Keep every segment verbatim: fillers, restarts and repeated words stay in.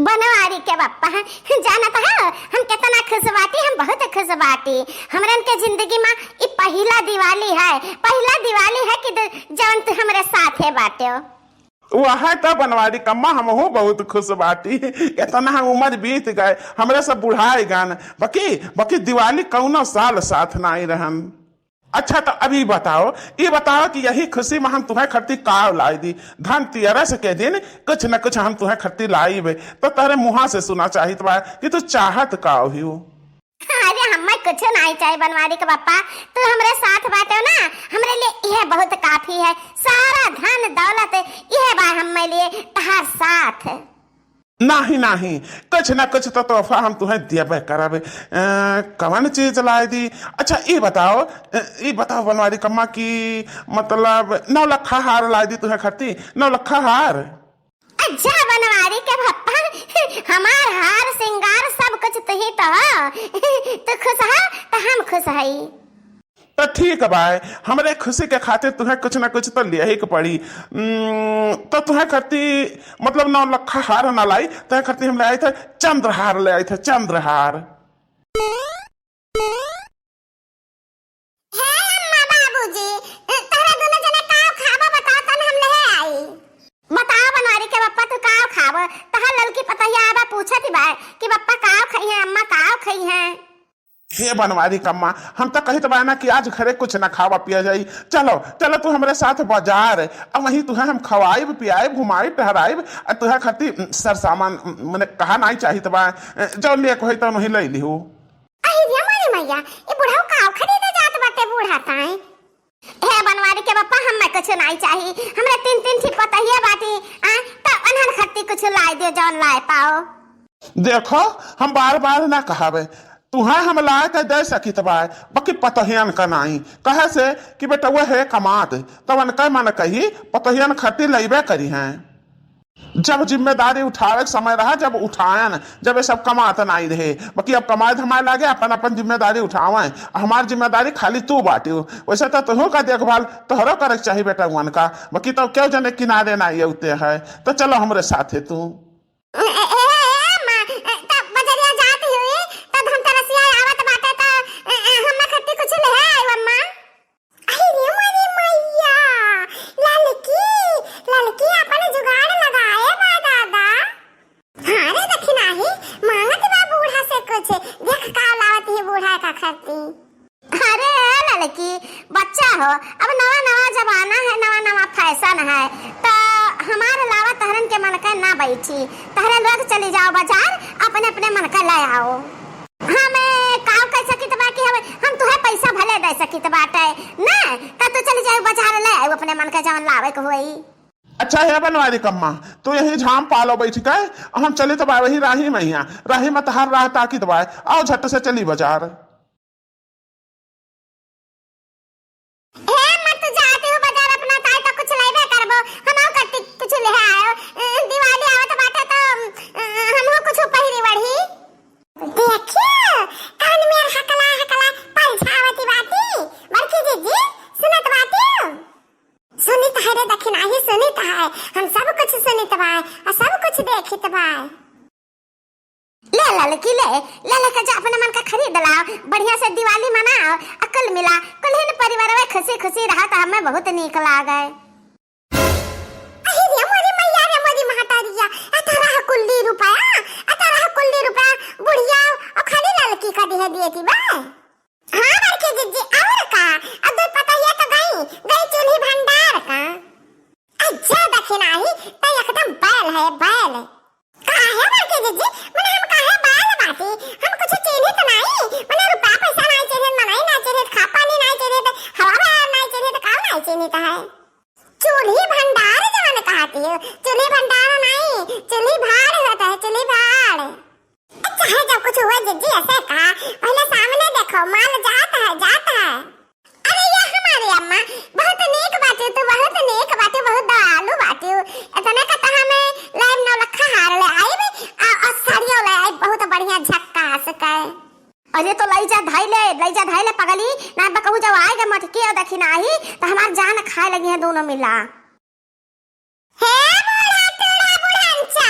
बनवारी के बप्पा, जानत हो, हम केतना खुश बाटी, हम बहुत खुश बाटी। हमरन के जिंदगी मा ई पहिला दिवाली है, पहिला दिवाली है कि द-, जवन तू हमरे साथे बाटे। वह तो बनवारी कम्मा, हमहू बहुत खुश बाटी। एतना हम उमर बीत गए, हमरे सब बुढ़ाए गन, बकी, बकी दिवाली कौनो साल साथ नाई रहन। अच्छा, तो अब ई बताओ, ई बताओ कि यही खुशी में हम तुहें खरती का लाई दी? धनतेरस के दिन कुछ न कुछ हम तुहें खरती लाइब, तो तोहरे मुँहा से सुना चाहित बा कि तू चाहत का हियो? अरे, हमें कुछ नहीं चाहिए बनवारी के पप्पा, तू हमरे साथ बाटे ना, हमरे लिए यह बहुत काफी है। सारा धन दौलत यह बा हमें लिए तहार साथ। नाही, नाही, कुछ ना कुछ तो तोहफा हम तुहें देबे करब। अ, कवन चीज लाई दी? अच्छा, ई बताओ, अ, ई बताओ बनवारी कम्मा कि मतलब नौलखा हार लाई दी तुहें खरती, नौलखा हार? अच्छा बनवारी के पप्पा, हमार हार सिंगार सब कुछ तू ही तो हो। तू खुश हो तो हम खुश हई। तो ठीक बाय, हमरे खुशी के खातिर तुहें कुछ ना कुछ तो लिया ही के पड़ी। उम्म, तो तुहें खरती, मतलब, नौलखा हार ना लाई, तुहें खरती हम ले आई थे चंद्रहार, ले आई थे चंद्रहार। हे अम्मा बाबूजी, तोहरा दोनों जने का खाबो बताओ तन हम ले आई। बताओ बनवारी के पप्पा तू का खाबो? तहार ललकी पतहिया आबा पूछत ही बा कि पप्पा का खई हैं, अम्मा का खई हैं। हे बनवारी कम्मा, हम तो कहित बा ना कि आज घरे कुछ ना खावा पिया जाई। चलो, चलो तू हमरे साथ बाजार, अब वहीं तुहें हम खवाइब, पियाइब, घुमाइब, टहराइब, आ तुहें खातिर, उम, सरसामान, उम, मने कहा नाई चाहित बा, अ, जौन लिए कोई तो वहीं ले लिहू। अहि रे मोरी मैया, ये बुढ़ऊ का खरीदे जात बाटे बूढ़ा ताई। हे बनवारी के पप्पा, हमें कुछ नाई चाही, हमरे तीन तीन ठी पतहिया बाटी, आ, तो उन्हन खत्ती कुछ लाई दे जौन लाए पाओ। देखो, हम बार बार ना कहबे, तुहें हम लाए के दे सकित बाय, बाकी पतोहियन का नाई। कहे से कि बेटा वह है कमाद, तब उनका मन कही पतोहियन खत्ती लइबे करी हैं। जब जिम्मेदारी उठावे के समय रहा, जब उठायन, जब ये सब कमात नाई रहे, बाकी अब कमाए धमाए लागे, अपन अपन जिम्मेदारी उठावे। हमार जिम्मेदारी खाली तू बाटी। वैसे तो तुहू का देखभाल तोहरो करे के चाही बेटा उनका, बाकी तो क्यों जने किनारे नाई उते है। तो चलो हमरे साथे तू। ए, ए, ए, ए, अम्मा, ए, त बजरिया जात हुई, त धनतेरसिया आवत बाटे, त, ए, ए, हम्मा खत्ती कुछ ले आइउ, अम्मा। अरे रे मोरी मैया, ललकी, ललकी अपन जुगाड़ लगाए बा दादा। हाँ रे दखिनाही, मांगत बा बूढ़ा से कुछ, देख का लावत ही बूढ़ा का खत्ती। अरे ललकी, बच्चा हो, अब नवा नवा जमाना है, नवा नवा फैशन है, त हमार लावा तहरन के मन के ना बैठी। तहरे लोग चली जाओ बाजार, अपने अपने मन के ले आओ। हमें काव कह सकित बा कि हम, हम तुहे पैसा भले दे सकित बाटे, ना, त तू चली जाओ बाजार ले आओ अपने मन के जवन लावे के होई। अच्छा हे बनवारी कम्मा, तू यही झाम पालो बैठ के, हम चली तो बा वही राही में, यहाँ राही में तहार राह ताकित बा, आओ झट से चली बाजार। हे अम्मा, तू जाती हो बाजार अपना ताई तो कुछ लेबे करबो, हम आओ करती कुछ ले आयो। अ, दिवाली आवत बाटे तो, अ, हमहू कुछ पहिरी वढ़ी। देखियो, कान में हकला हकला परछावती बाटी, बड़की जीजी सुनत बाटी। सुनित है रे दखिनाही, सुनित है, हम सब कुछ सुनित बा, आ सब कुछ देखित बा। ले ललकी ले, ले लेके जा, अपने मन का खरीद लाओ, बढ़िया से दिवाली मनाओ, आ कुल मिला, कुल्हिन परिवारवे खुशी खुशी रहा, त हमें बहुत नीक लागे। अहि रे मोरी मैया रे मोरी महतारिया, अतरह कुल्ली रुपया, अतरह कुल्ली रुपया बुढ़िया और खाली ललकी का दिहे दिए थी बा। हाँ बड़की जिज्जी, और का? अब दू पतहिया तो गई, गई चूल्ही भंडार का। अच्छा दखिनाही, तो एकदम बैल है, बैल। काहे बड़की जिज्जी, मने हम काहे बैल बाटी? हम कुछ चीन्हित नाई, मने रुपया पैसा नाई चीन्हित, मनई नाई चीन्हित, खा पानी नाई चीन्हित, हवा बयार नाई चीन्हित, का नाई चीन्हित है? चूल्ही भंडार जवन कहती हो, चूल्ही भंडार नाई, चूल्ही भाड़ होता है, चूल्ही भाड़। चाहे जब कुछ हुआ जिज्जी ऐसे कहा, पहले सामने देखो, माल जात है, जात है। अरे ये हमारी अम्मा, बहुत नेक बाटी तू, बहुत नेक बाटी, बहुत दयालु बाटी। इतने का तो हमें लाइव नौलखा हार ले आई भी, आ, और साड़ियों ले आई, बहुत बढ़िया झक्कास का। अरे तो लई जा धाई ले, लई जा धाई ले पगली, ना बकहू जब आएगा मटकी और दखिनाही, तो हमार जान खाए लगी है दोनों मिला। हे बूढ़ा टूढ़ा बुढ़नचा,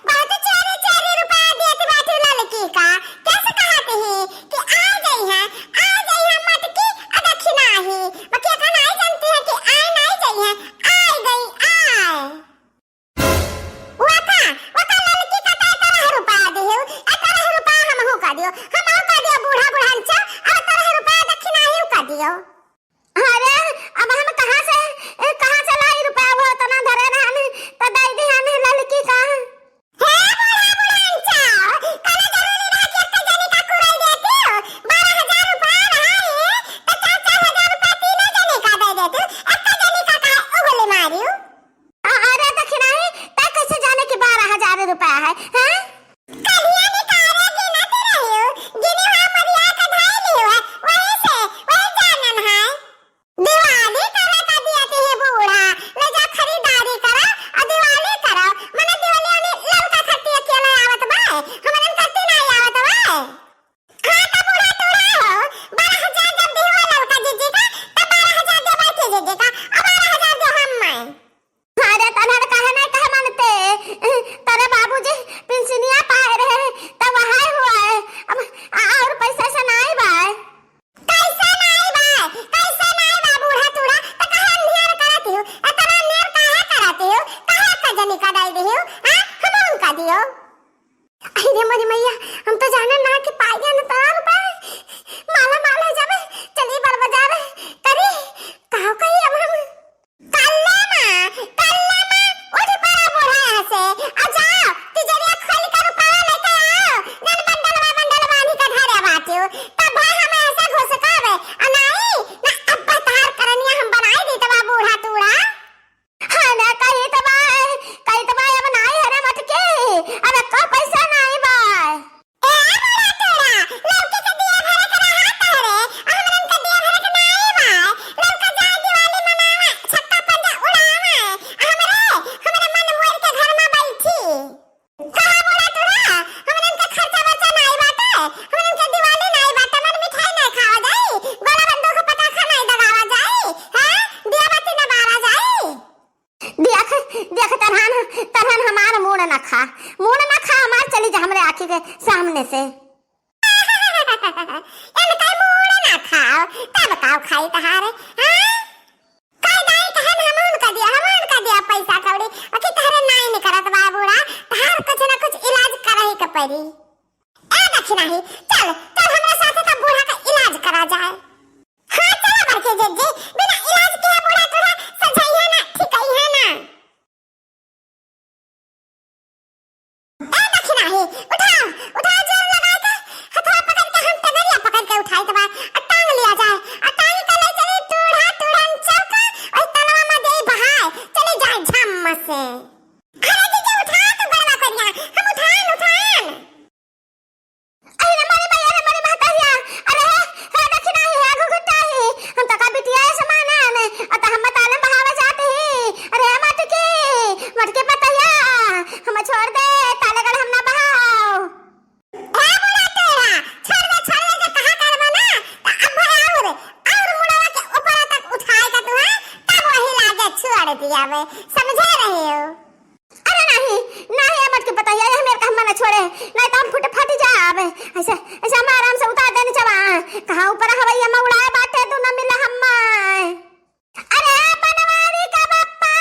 बहुत चोरी हैं? कलिया निकारे गिनत रहियो, गिनी हुआ मरिया के धइली हुआ, वही से, वही जानन है। दिवाली करे का दिया ती है बूढ़ा, ले जा खरीदारी करा और दिवाली करा। मने दिवाली वाली ललका खत्ती अकेले आवत बा, हमरन खत्ती नाहीं आवत बा। हाँ, त बूढ़ा टूढ़ा हो, बारह हजार जब दिहुआ ललका जीजी का, तब बारह हजार देबे के जीजी का, अब बारह हजार दे हम मैं। अरे, तनहन काहे नहीं कहे मानते? तोरे बाबूजी पिंसिनिया पाए रहे, त वहाय हुआ है। अब आ-, और पैसा से नाई बा। कैसे नाई बा? कैसे नाई बा, बूढ़ा टूढ़ा? त काहे अन्हियार करत हियो? इतना अन्हियार काहे करत हियो? काहे का जनी का डाल दियो? हाँ, हम उनका दियो। अरे मोरी मैया, हम तो जाने ना कि पाई गया ना तार बा। माला माल हो जावे, चली बड़ बाजार करी, काहो कही अब हम। कल्ले माँ, कल्ले माँ, उठ पड़ा बूढ़ा यहाँ से, आ जाओ, तिजोरिया खोल कर रुपया लेके आओ, जन बंडलवा बंडलवा नहीं का धरे बाटियो, तब भाई हम ऐसे घुसकावे, आ नाई, ना अब तार करनिया हम बनाई दी तबा बूढ़ा टूढ़ा। हाँ, ना, कही त बा, कही त बा, अब नाई हरे मटकी, अब एको पैसा नाई बा। ए, बड़ा तोरा, लौकी के दिया भरे के रहा तोरे, आ हमरन के दिया भरे के नाई बा। लौका जाए दिवाली मनावा, छक्का पंजा उड़ावा, आ हमरे, हमरे मन मोर के घर में बैठी। कहा बड़ा तोरा, हमरन के खर्चा वर्चा नाई बाटे, हमरन के दिवाली नाई बाटे, मन मिठाई नाई खावा जाई, गोला बंदूक पटाखा नाई दगावा जाई, हैं? दिया बाती ना बारा जाई। देख, देख, तरहन, तरहन हमार मूड़ ना खा, मूड़ ना खा हमार, चली जा हमरे आँखी के सामने से। इनका मूड़ ना खाओ, तब काउ खाई तहारे, हाँ? कह दाई कहन हम उनका दिया, हम उनका दिया पैसा कौड़ी, अकी तहरे नाई निकरत बा बूढ़ा, तहार कुछ ना कुछ इलाज करही के पड़ी। ए दखिनाही, चल, चल हमरा साथे त बूढ़ा का इलाज करा जाए। हाँ, चला बड़के जिज्जी, बिना इलाज के बूढ़ा तोरा सझइहे ना, ठिकइहे ना। ए दखिनाही, उठाओ, उठाओ, जोर लगा के, हथवा पकड़ के हम टंगरिया पकड़ के उठाई तबा, आ टांग लिया जाए, आ टांग के ले चली टूढ़ा, टूढ़न चौका, ओई तलवा में देई बहाए, चली जाए झम्म से। अरे जिज्जी, उठा तू गड़वा करिया, हम उठान, उठान। अरे रे मोरे भैया रे मोरे महतरिया, अरे हे, हे दखिनाही, हे घुघुटाही, हम तो का बिटिया ऐसे माने आने, अ तो हम बताले बहावे जाते ही, अरे हे मटकी, मटकी पतैया, हम छोड़ दे, तालेगढ़ हम ना बहाओ। ए बूढ़ा तोरा, छोड़ दे, छोड़ दे, जे कहा करबा ना, त अब और, और मुड़वा के ऊपर तक उठाए का तू, हाँ? तब वही लागे छोड़ दिया बे, समझे रहे हो? अरे नहीं, नहीं, ए मटकी पतैया, ये मेरे का हम्मा ना छोड़े, नहीं तो हम फुट फट जाब। ऐसे, ऐसे हम आराम से उतार देनी चवा। कहाँ ऊपर हवैया में उड़ाए बाटे, तू ना मिला हम्मा। अरे बनवारी का बप्पा,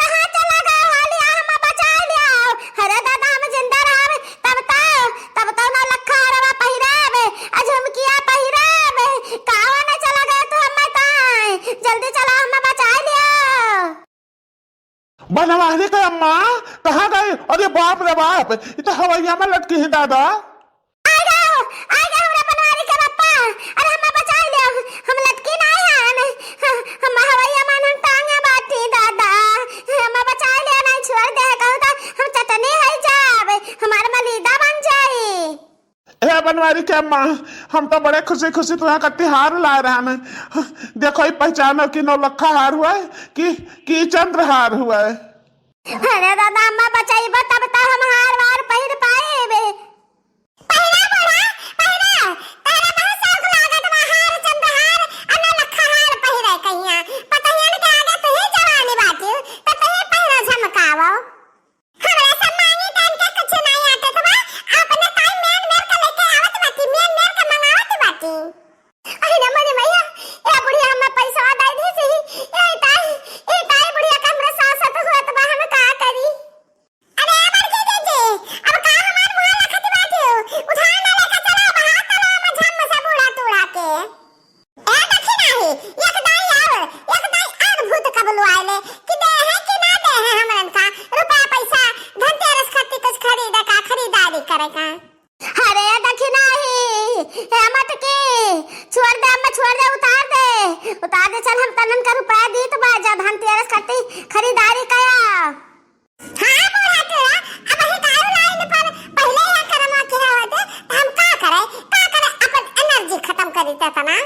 कहाँ चला गए हो? लिया, हम्मा बचा लिया। अरे दादा, हम जिंदा रहब, तब तो, तब तो नौलखा हरवा पहिराब, आ झुमकिया पहिराब। कहाँ ना चला गए तू हम्मा ताई? जल्दी चला, हम्मा बचा लिया। बनवारी के अम्मा, कहाँ गई? अरे बाप रे बाप, ई तो हवैया में लटकी है दादा। आइ गयो, आइ गयो हमरा बनवारी के बप्पा। अरे हम्मा बचाइ लेव, हम लटकी नाहीं हन। हम हवैया में हम टांगे बाटी दादा। हम्मा बचाइ लेव, नाहीं छोड़ दे कहू तो हम चटनी होइ जाब, हमार मलीदा बन जाई। हे बनवारी के अम्मा, हम तो बड़े खुशी खुशी तुहा का तिहार लाए रहन। देखो, ई पहचानो कि नौलखा हार हुआ है कि, कि चंद्रहार हुआ है। अरे दादा, अम्मा बचाइबो तब तो हम हार वार पहिर पाएबे। पहिरा बूढ़ा, पहिरा। तहरा बहुत शौक लागत बा हार, चंद्रहार, आ नौलखा हार पहिरे कहिया। पतहियन के आगे तुही जवानी बाटी, त तुही पहिरो झमकावो। हमरा सब मांगी टान के कुछ नाई आटत बा, अपने ताई मेन मेर के लेके आवत बाटी, मेन मेर के मंगावत बाटी। अरे रे मोरी मैया, ए बुढ़िया हमें पैसा दे दी सी, ए ताई, ए ताई बुढ़िया के हमरा सास तो हुआ तो बा, हम का करी? अरे ए बड़की दीदी, अब का हमार मुंह लखत बाटी? उठा ना लेके चला, बहा तला में झम से बूढ़ा तूढ़ा के। ए दखिनाही, एक दाई और, एक दाई और भूत कबलुआइले कि देहे कि ना देहे हमरन का रुपया पैसा, धनतेरस खातिर कुछ खरीदे का, खरीदारी करे का। अरे दखिनाही, ए मटकी, छोड़ दे अम्मा, छोड़ दे, उतार दे, उतार दे, चल हम तनन का रुपया दीत बा, जा धनतेरस खातिर खरीदारी कया। हाँ बूढ़ा तोरा, अब ही दारू तेतना